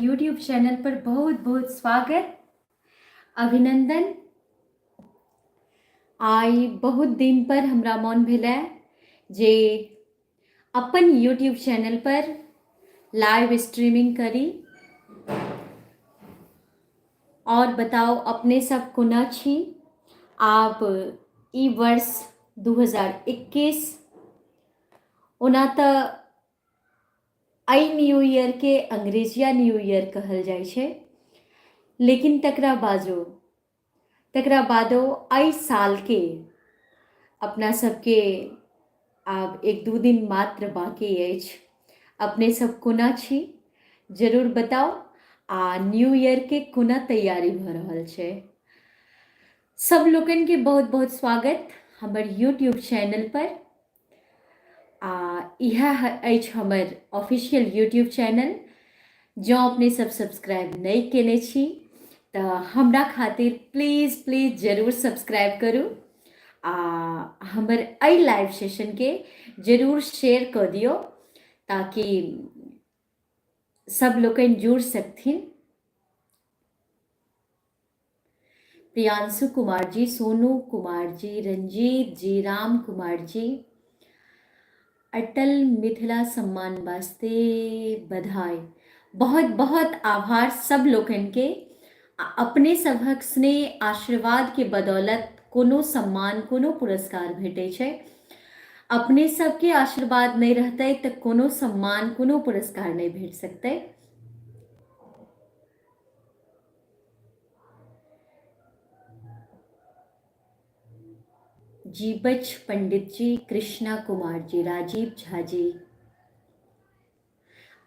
YouTube channel पर बहुत बहुत स्वागत, अभिनंदन। आइ बहुत दिन पर हमरा मोन भेलै जे अपन यूट्यूब चैनल पर लाइव स्ट्रीमिंग करी। और बताउ अपने सब कोना छी? आब ई वर्ष 2021, ओना तऽ एहि न्यू ईयरके अंग्रेजिया न्यू ईयर कहल जाइ छै, लेकिन तकरा बादो एहि सालके अपना सबके आब एक दू दिन मात्र बाँकी अछि। अपने सब कोना छी जरूर बताउ, आ न्यू ईयरके कोना तैयारी भऽ रहल छै? सब लोकनिके बहुत बहुत स्वागत हमर यूट्यूब चैनल पर। आ इएह अछि हमर ऑफिशियल यूट्यूब चैनल। जँ अपने सब सब्सक्राइब नहि केने छी तऽ हमरा खातिर प्लीज प्लीज जरूर सब्सक्राइब करू, आ हमर एहि लाइव सेशनके जरूर शेयर कऽ दियौ ताकि सब लोकनि जुड़ सकथिन। प्रियांशु कुमार जी, सोनू कुमार जी, रंजीत जी, राम कुमार जी, अटल मिथिला सम्मान वास्ते बधाई। बहुत बहुत आभार सब लोकनि के। आ अपने सभक स्नेह आशीर्वाद के बदौलत कोनो सम्मान कोनो पुरस्कार भेटै छै। अपने सबके आशीर्वाद नहि रहतै तऽ कोनो सम्मान कोनो पुरस्कार नहि भेट सकतै। जीवछ पंडित जी, कृष्णा कुमार जी, राजीव झा जी,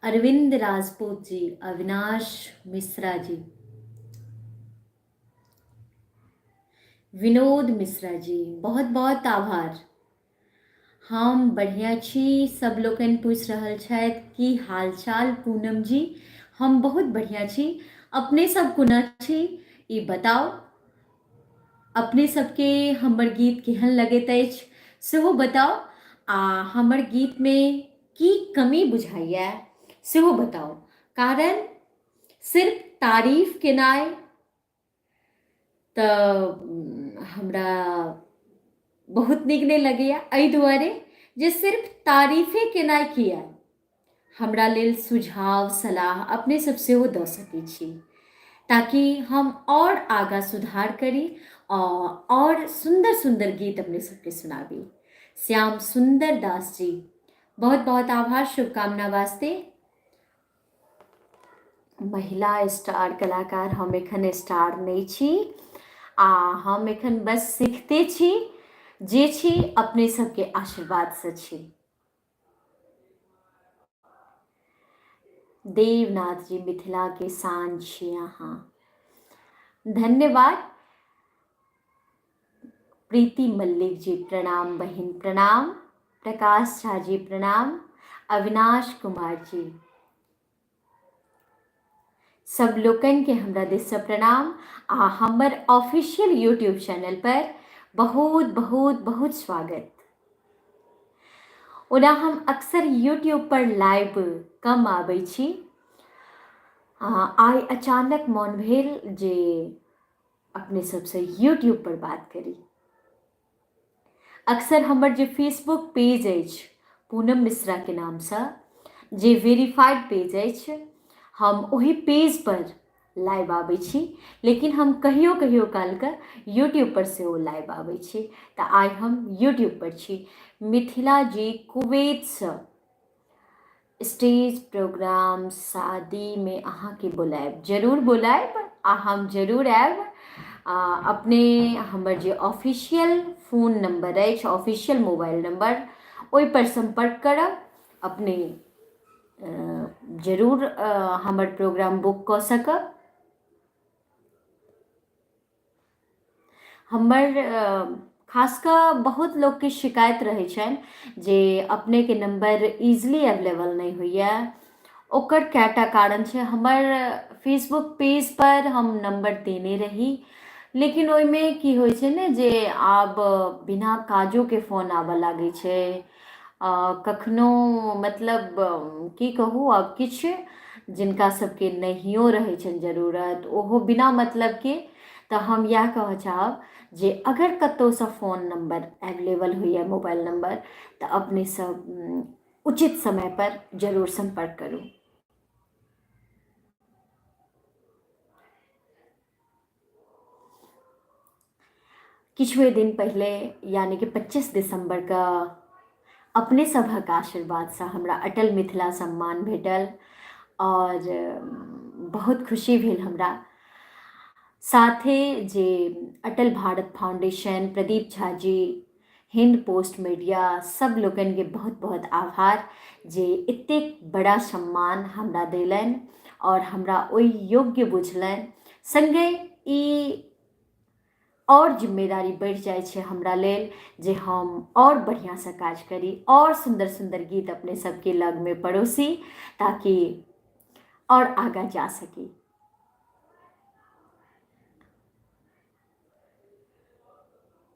अरविंद राजपूत जी, अविनाश मिश्रा जी, विनोद मिश्रा जी, बहुत बहुत आभार। हम बढ़िआँ छी। सब लोकनि पूछि रहल छथि की हाल चाल पूनम जी? हम बहुत बढ़िआँ छी। अपने सब कोना छी ई बताउ। अपने सबके हमर गीत केहन लगैत अछि सेहो बताउ, आ हमर गीतमे की कमी बुझाइए सेहो बताउ। कारण सिर्फ तारीफ केनाइ तऽ हमरा बहुत नीक नहि लगैए, एहि दुआरे जे सिर्फ तारीफे केनाइ किया, हमरा लेल सुझाव सलाह अपने सब सेहो दऽ सकै छी ताकि हम आओर आगाँ सुधार करी आओर सुन्दर सुन्दर गीत अपने सबके सुनाबी। श्याम सुन्दर दास जी, बहुत बहुत आभार शुभकामना वास्ते। महिला स्टार कलाकार, हम एखन स्टार नहि छी आ हम एखन बस सीखते छी, जे छी अपने सबके आशीर्वादसँ छी। देवनाथ जी, मिथिला के शान छी अहाँ, धन्यवाद। प्रीति मल्लिक जी प्रणाम बहिन, प्रणाम। प्रकाश झा जी प्रणाम। अविनाश कुमार जी, सब लोकनि के हमरा दिस से प्रणाम आ हमर ऑफिशियल यूट्यूब चैनल पर बहुत बहुत बहुत स्वागत। ओना हम अक्सर यूट्यूब पर लाइव कम आबै छी, आइ अचानक मोन भेल जे अपने सबसँ यूट्यूब पर बात करी। अक्सर हमर जे फेसबुक पेज अछि पूनम मिश्राके नामसँ, जे वेरीफाइड पेज अछि, हम ओहि पेजपर लाइव आबै छी, लेकिन हम कहियो कहियो कालके यूट्यूबपर सेहो लाइव आबै छी, तऽ आइ हम यूट्यूबपर छी। मिथिला जी कुवैतसँ स्टेज प्रोग्राम शादीमे अहाँके बोलायब, जरूर बोलायब आ हम जरूर आयब। अपने हमर जे ऑफिशियल फोन नम्बर अछि, ऑफिशियल मोबाइल नम्बर, ओहिपर सम्पर्क करब, अपने जरूर हमर प्रोग्राम बुक कऽ सकब। हमर खास कऽ बहुत लोकके शिकायत रहै छनि जे अपनेके नम्बर इजिली अवेलेबल नहि होइए। ओकर कए टा कारण छै। हमर फेसबुक पेजपर हम नम्बर देने रही, लेकिन ओहिमे की होइ छै ने जे आब बिना काजोके फोन आबऽ लागै छै कखनो, मतलब की कहू, आब किछु जिनका सबके नहियो रहै छनि जरूरत ओहो बिना मतलबके। तऽ हम इएह कहऽ चाहब जे अगर कतहुसँ फोन नम्बर एवलेबल होइए, मोबाइल नम्बर, तऽ अपने सब उचित समयपर जरूर सम्पर्क करू। किछुए दिन पहिले यानी कि 25 दिसम्बरके अपने सभक आशीर्वादसँ हमरा अटल मिथिला सम्मान भेटल आओर बहुत खुशी भेल हमरा। साथे जे Atal Bharat foundation, Pradeep Jha ji, Hind post media, सब लोकनिके बहुत बहुत आभार जे एतेक बड़ा सम्मान हमरा देलनि आओर हमरा ओहि योग्य बुझलनि। सङ्गे ई आओर जिम्मेदारी बढ़ि जाइ छै हमरा लेल जे हम आओर बढ़िआँसँ काज करी, आओर सुन्दर सुन्दर गीत अपने सबके लगमे परोसी ताकि आओर आगाँ जा सकी।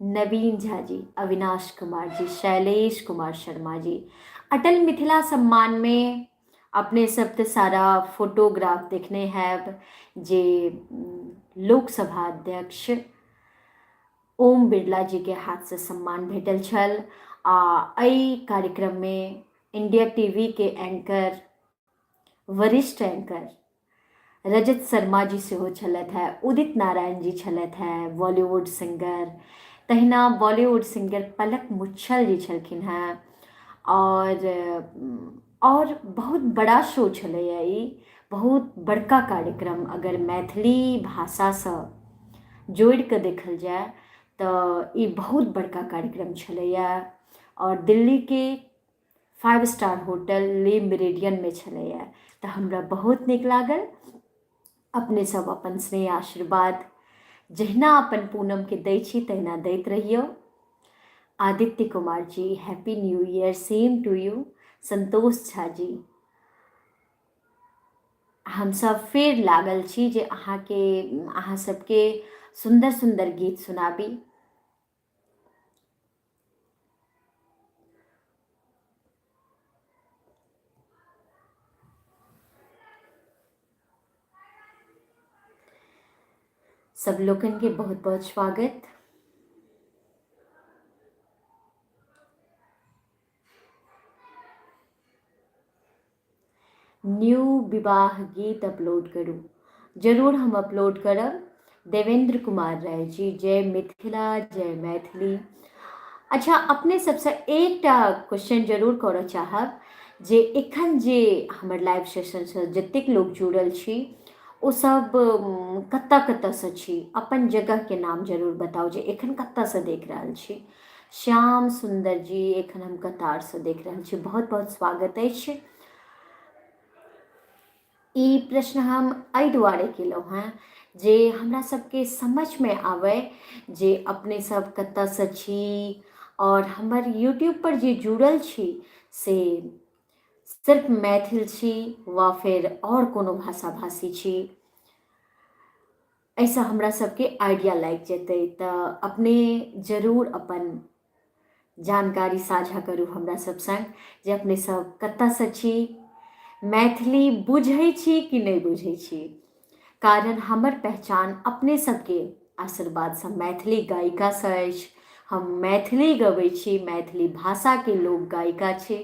नवीन झा जी, अविनाश कुमार जी, शैलेश कुमार शर्मा जी, अटल मिथिला सम्मानमे अपने सब तऽ सारा फोटोग्राफ देखने हैब जे लोकसभा अध्यक्ष ओम बिरला जीके हाथसँ सम्मान भेटल छल आ एहि कार्यक्रममे इंडिया टी वी के एंकर, वरिष्ठ एंकर रजत शर्मा जी सेहो छलथि हेँ, उदित नारायण जी छलथि हेँ बॉलीवुड सिंगर, तहिना बॉलीवुड सिंगर पलक मुच्छल जी छलखिन हेँ आओर बहुत बड़ा शो छलैए ई, बहुत बड़का कार्यक्रम। अगर मैथिली भाषासँ जोड़िकऽ देखल जाय तऽ ई बहुत बड़का कार्यक्रम छलैए आओर दिल्लीके 5 स्टार होटल ले मेरेडियनमे छलैए, तऽ हमरा बहुत नीक लागल। अपने सब अपन स्नेह आशीर्वाद जहिना अपन पूनमके दै छी तहिना दैत रहियौ। Aditya Kumar ji, happy new year, same to you. Santosh Jha ji, हमसब फेर लागल छी जे अहाँके अहाँ सबके सुन्दर सुन्दर गीत सुनाबी। सब लोकन के बहुत बहुत स्वागत। न्यू विवाह गीत अपलोड करू, जरूर हम अपलोड करब। देवेंद्र कुमार राय जी, जय मिथिला जय मैथिली। अच्छा, अपने सबसँ एकटा क्वेश्चन जरूर करऽ चाहब जे एखन जे हमर लाइव सेशनसँ जतेक लोक जुड़ल छी ओ सब कतऽ कतऽसँ छी, अपन जगहके नाम जरूर बताउ जे एखन कतऽसँ देख रहल छी। श्याम सुन्दर जी, एखन हम कतारसँ देख रहल छी, बहुत बहुत स्वागत अछि। ई प्रश्न हम एहि दुआरे केलहुँ हेँ जे हमरा सबके समझमे आबै जे अपने सब कतऽसँ छी आओर हमर यूट्यूबपर जे जुड़ल छी से सिर्फ मैथिल छी वा फेर आओर कोनो भाषा भाषी छी। एहिसँ हमरा सबके आइडिया लागि जेतै, तऽ अपने जरूर अपन जानकारी साझा करू हमरा सब सङ्ग जे अपने सब कतऽसँ छी, मैथिली बुझै छी कि नहि बुझै छी। कारण हमर पहचान अपने सबके आशीर्वादसँ मैथिली गायिकासँ अछि। हम मैथिली गबै छी, मैथिली भाषाके लोक गायिका छी,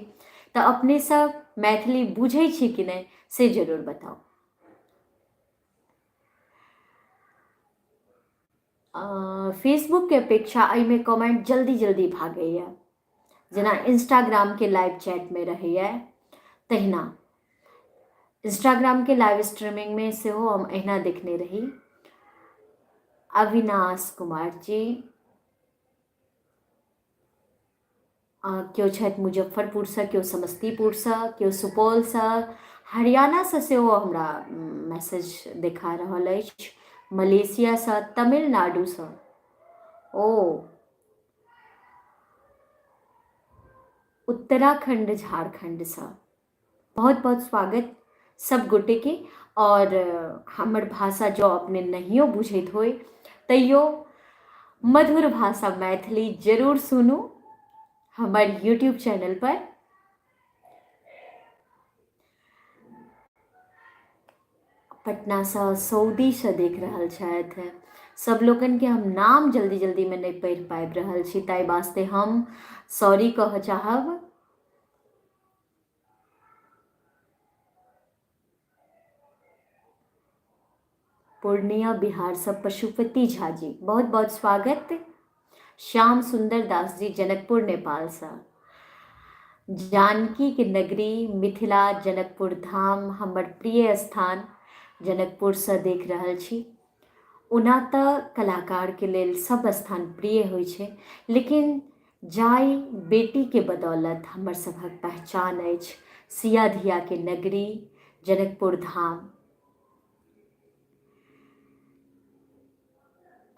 तऽ अपने सब मैथिली बुझै छी कि नहि से जरूर बताउ। फेसबुकके अपेक्षा एहिमे कमेंट जल्दी जल्दी भागैए, जेना इंस्टाग्रामके लाइव चैटमे रहैए तहिना इंस्टाग्रामके लाइव स्ट्रीमिंगमे सेहो हम एहिना देखने रही। अविनाश कुमार जी, केओ छथि मुजफ्फरपुरसँ, केओ समस्तीपुरसँ, केओ सुपौलसँ, हरियाणासँ सेहो हमरा मैसेज देखा रहल अछि, मलेशियासँ, तमिलनाडुसँ, ओ उत्तराखण्ड, झारखण्डसँ। बहुत बहुत स्वागत सब गोटेके। आओर हमर भाषा जँ अपने नहियो बुझैत होइ तैयो मधुर भाषा मैथिली जरूर सुनू हमर यूट्यूब चैनल पर। पटनासँ, सऊदीसँ देख रहल छथि। सब लोकनिके हम नाम जल्दी जल्दीमे नहि पढ़ि पाबि रहल छी, ताहि वास्ते हम सॉरी कहऽ चाहब। पूर्णिया बिहारसँ पशुपति झा जी, बहुत बहुत स्वागत। श्याम सुन्दर दास जी जनकपुर नेपालसँ। जानकीके नगरी मिथिला जनकपुर धाम हमर प्रिय स्थान जनकपुरसँ देख रहल छी। ओना तऽ कलाकारके लेल सब स्थान प्रिय होइ छै, लेकिन जाहि बेटीके बदौलत हमर सभक पहचान अछि, सिया धियाके नगरी जनकपुर धाम।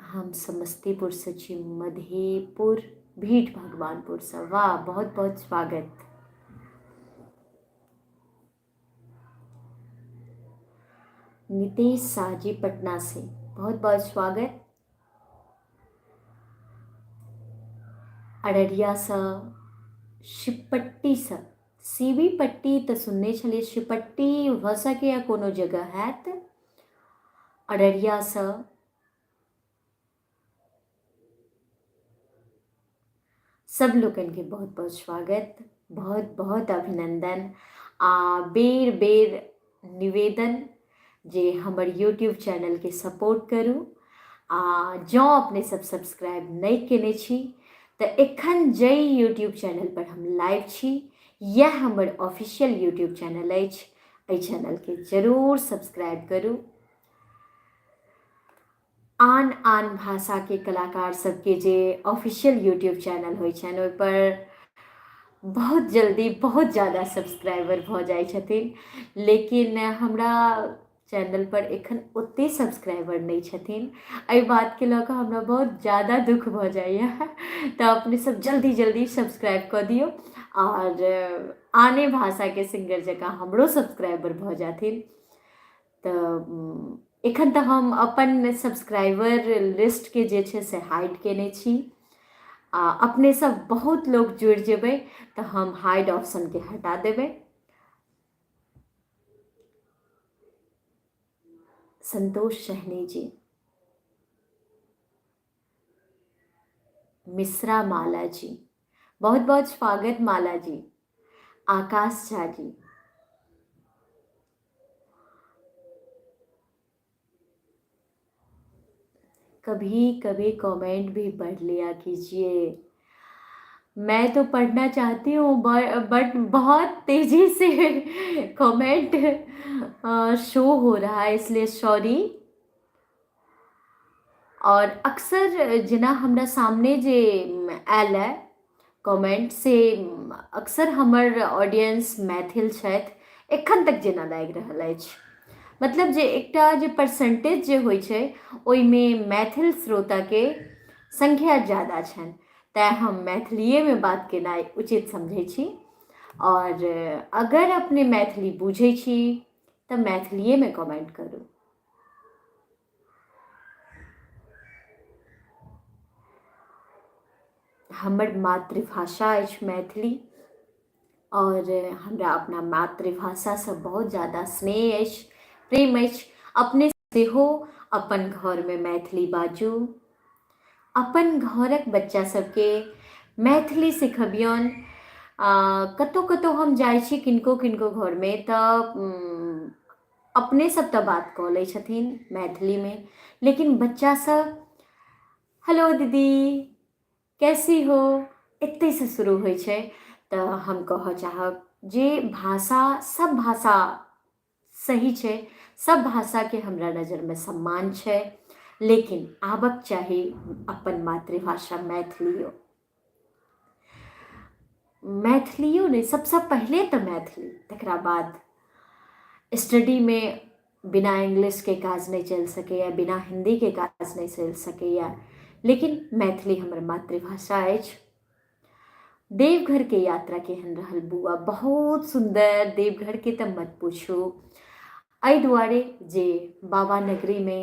हम समस्तीपुरसँ छी, मधेपुर भीठ भगवानपुरसँ। वाह, बहुत बहुत स्वागत। नितेश शाह जी पटना से, बहुत बहुत स्वागत। अररियासँ, शिवपट्टीसँ, सीवी पट्टी तऽ सुनने छलियै, शिवपट्टी भऽ सकैए कोनो जगह हैत। अररियासँ सब लोकनिके बहुत बहुत स्वागत, बहुत बहुत अभिनन्दन आ बेर बेर निवेदन जे हमर यूट्यूब चैनलके सपोर्ट करू। आ जँ अपने सब सब्सक्राइब नहि केने छी तऽ एखन जाहि यूट्यूब चैनल पर हम लाइव छी, इएह हमर ऑफिशियल यूट्यूब चैनल अछि। एहि चैनलके जरूर सब्सक्राइब करू। आन आन भाषाके कलाकार सबके जे ऑफिशियल यूट्यूब चैनल होइ छनि, ओहिपर बहुत जल्दी बहुत ज्यादा सब्सक्राइबर भऽ जाइ छथिन, लेकिन हमरा चैनलपर एखन ओतेक सब्सक्राइबर नहि छथिन। एहि बातके लऽ कऽ हमरा बहुत ज्यादा दुःख भऽ जाइए। तऽ अपने सब जल्दी जल्दी सब्सक्राइब कऽ दियौ आओर आने भाषाके सिंगर जकाँ हमरो सब्सक्राइबर भऽ जाथिन। तऽ एखन तऽ हम अपन सब्सक्राइबर लिस्टके जे छै से हाइड कयने छी, आ अपने सब बहुत लोक जुड़ि जेबै तऽ हम हाइड ऑप्शनके हटा देबै। संतोष सहनी जी, मिश्रा माला जी, बहुत बहुत स्वागत माला जी। आकाश झा जी, कभी कभी कमेंट भी पढ़ लिया कीजिए। मैं तो पढ़ना चाहती हूँ बट बहुत तेजी से कमेंट शो हो रहा है, इसलिए सॉरी। और अक्सर जेना हमरा सामने जे आयल है कमेंट से अक्सर हमर ऑडियंस मैथिल छथि एखन तक जेना लागि रहल अछि। मतलब जे एकटा जे परसेंटेज जे होइ छै ओहिमे मैथिल श्रोताके संख्या ज्यादा छनि, तैँ हम मैथिलीएमे बात केनाइ उचित समझै छी। आओर अगर अपने मैथिली बुझै छी तऽ मैथिलीएमे कमेंट करू। हमर मातृभाषा अछि मैथिली आओर हमरा अपना मातृभाषासँ बहुत ज्यादा स्नेह अछि, प्रेम अछि। अपने सेहो अपन घरमे मैथिली बाजू, अपन घरक बच्चा सबके मैथिली सिखबियौन। कतहु कतहु हम जाइ छी किनको किनको घरमे तऽ अपने सब तऽ बात कऽ लै छथिन मैथिलीमे, लेकिन बच्चा सब हेलो दीदी कैसी हो एतहिसँ शुरू होइ छै। तऽ हम कहऽ चाहब जे भाषा सब भाषा सही छै, सब भाषाके हमरा नजरिमे सम्मान छै, लेकिन आबक चाही अपन मातृभाषा मैथिलियो। मैथिलियो नहि, सबसँ पहिले तऽ मैथिली, तकरा बाद स्टडीमे बिना इंग्लिशके काज नहि चलि सकैए, बिना हिन्दीके काज नहि चलि सकैए, लेकिन मैथिली हमर मातृभाषा अछि। देवघरके यात्रा केहन रहल बुआ? बहुत सुन्दर। देवघरके तऽ मत पूछू, एहि दुआरे जे बाबा नगरीमे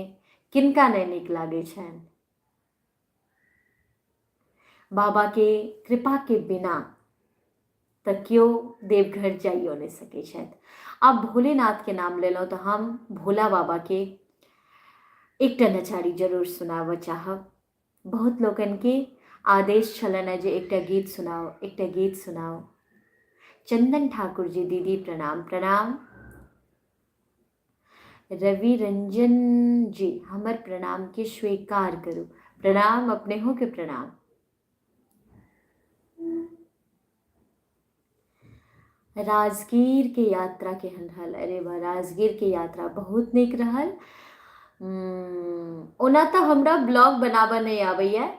किनका नहि नीक लागै छनि। बाबाके कृपाके बिना तऽ केओ देवघर जाइयो नहि सकै छथि। आब भोलेनाथके नाम लेलहुँ तऽ हम भोला बाबाके एकटा नचारी जरूर सुनाबऽ चाहब। बहुत लोकनिके आदेश छलनि हेँ जे एकटा गीत सुनाउ, एकटा गीत सुनाउ। चन्दन ठाकुर जी दीदी प्रणाम प्रणाम। रवि रंजन जी हमर प्रणाम के स्वीकार करू। प्रणाम, अपनेहो के प्रणाम। राजगीर के यात्रा केहन रहल? अरे वाह, राजगीर के यात्रा बहुत नीक रहल। ओना तऽ हमरा ब्लॉग बनाबऽ नहि आबैए,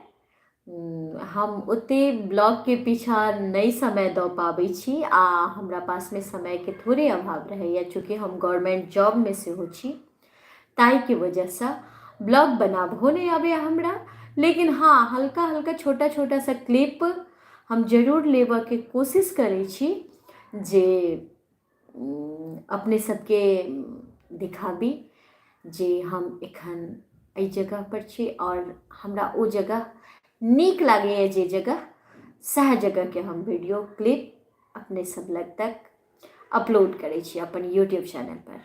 हम ओते ब्लॉगके पीछा नहि समय दऽ पाबै छी आ हमरा पासमे समयके थोड़े अभाव रहैए, चूँकि हम गवर्नमेन्ट जॉबमे सेहो छी, ताहिके वजहसँ ब्लॉग बनाबहो नहि आबैए हमरा। लेकिन हँ, हल्का हल्का छोटा छोटा सा क्लिप हम जरूर लेबऽके कोशिश करै छी जे अपने सबके देखाबी जे हम एखन एहि जगहपर छी आओर हमरा ओ जगह नीक लागैए, जे जगह सएह जगहके हम वीडियो क्लिप अपने सब लग तक अपलोड करै छी अपन यूट्यूब चैनलपर।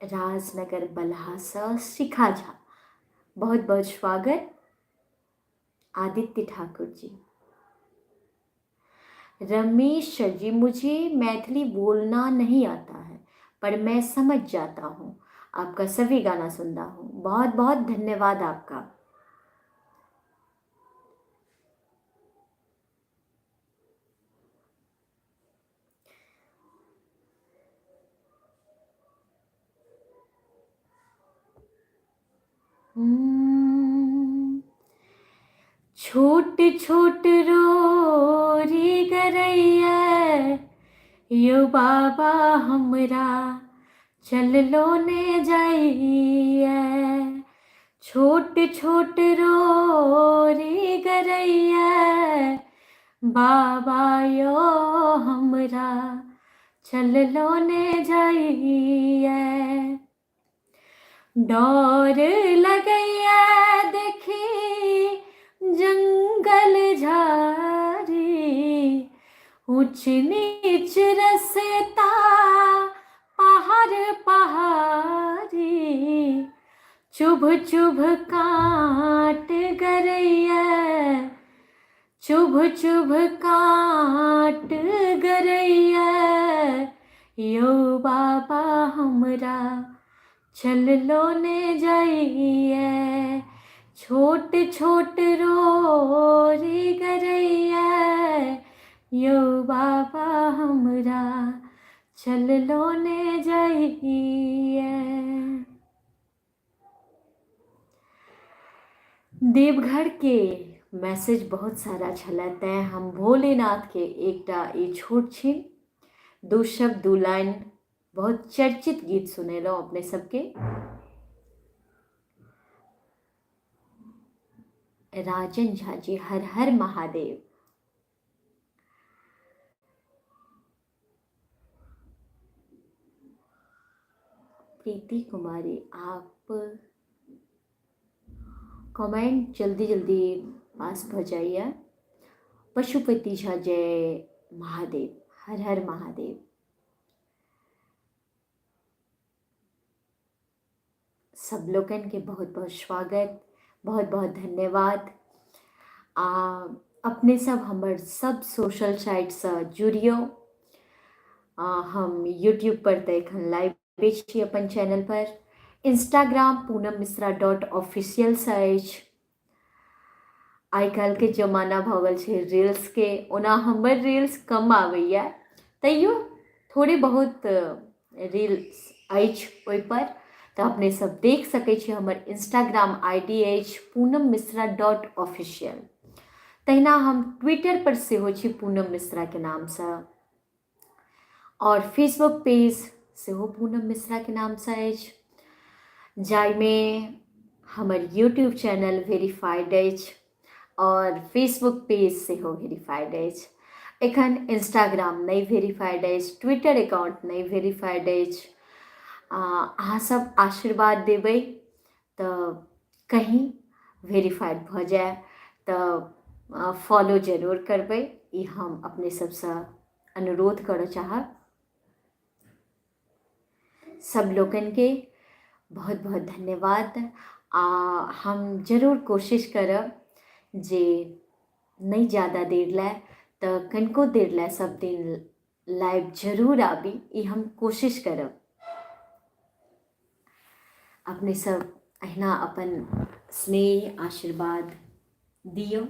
राजनगर बलहासँ शिखा झा, बहुत बहुत स्वागत। आदित्य ठाकुर जी, रमेश सर जी, मुझे मैथिली बोलना नहीं आता है पर मैं समझ जाता हूँ, आपका सभी गाना सुनता हूँ, बहुत बहुत धन्यवाद आपका। छोट छोट रोरी गरैया यो बाबा हमरा चललो ने जाइए, छोट छोट रोरी गरैया बाबा यो हमरा चललो ने जाइए। डर लगैया देखी जंगल झाड़ी, ऊंच नीच रसता पहाड़ पहाड़ी, चुभ चुभ काट गरैया, चुभ चुभ काट गरैया यौ बाबा हमरा चललो ने जाइए, छोट छोट रोरी गरैया यौ बाबा हमरा चललो ने जाइए। देवघर के मैसेज बहुत सारा छलै, तैं हम भोलेनाथ के एकटा ई छोट छिन दू शब्द दू लाइन बहुत चर्चित गीत सुनेलहुँ अपने सबके। राजन झा जी हर हर महादेव। प्रीति कुमारी आप कमेंट जल्दी जल्दी पास भऽ जाइए। पशुपति झा जय महादेव, हर हर महादेव। सब लोकनि के बहुत बहुत स्वागत, बहुत बहुत धन्यवाद। आ अपने सब हमर सब सोशल साइटसँ जुड़ियौ। हम यूट्यूब पर तऽ एखन लाइव छी अपन चैनल पर, इंस्टाग्राम पूनम मिश्रा डॉट ऑफिशियलसँ अछि। आइ काल्हिके जमाना भऽ गेल छै रील्सके, ओना हमर रील्स कम आबैए तैयो थोड़े बहुत रील्स अछि ओहिपर, तऽ अपने सब देख सकै छी। हमर इंस्टाग्राम I D अछि पूनम मिश्रा डॉट ऑफिशियल। तहिना हम ट्विटर पर सेहो छी पूनम मिश्राके नामसँ, आओर फेसबुक पेज सेहो पूनम मिश्राके नामसँ अछि, जाहिमे हमर यूट्यूब चैनल वेरीफाइड अछि आओर फेसबुक पेज सेहो वेरीफाइड अछि। एखन इंस्टाग्राम नहि वेरीफाइड अछि, ट्विटर अकाउंट नहि वेरीफाइड अछि। अहाँ सब आशीर्वाद देबै तऽ कहीं वेरीफाइड भऽ जाय, तऽ फॉलो जरूर करबै, ई हम अपने सबसँ अनुरोध करऽ चाहब। सब लोकनिके बहुत बहुत धन्यवाद आ हम जरूर कोशिश करब जे नहि जादा देर लए तऽ कनिको देर लए सब दिन लाइव जरूर आबी, ई हम कोशिश करब। अपने सब अहिना अपन स्नेह आशीर्वाद दियौ।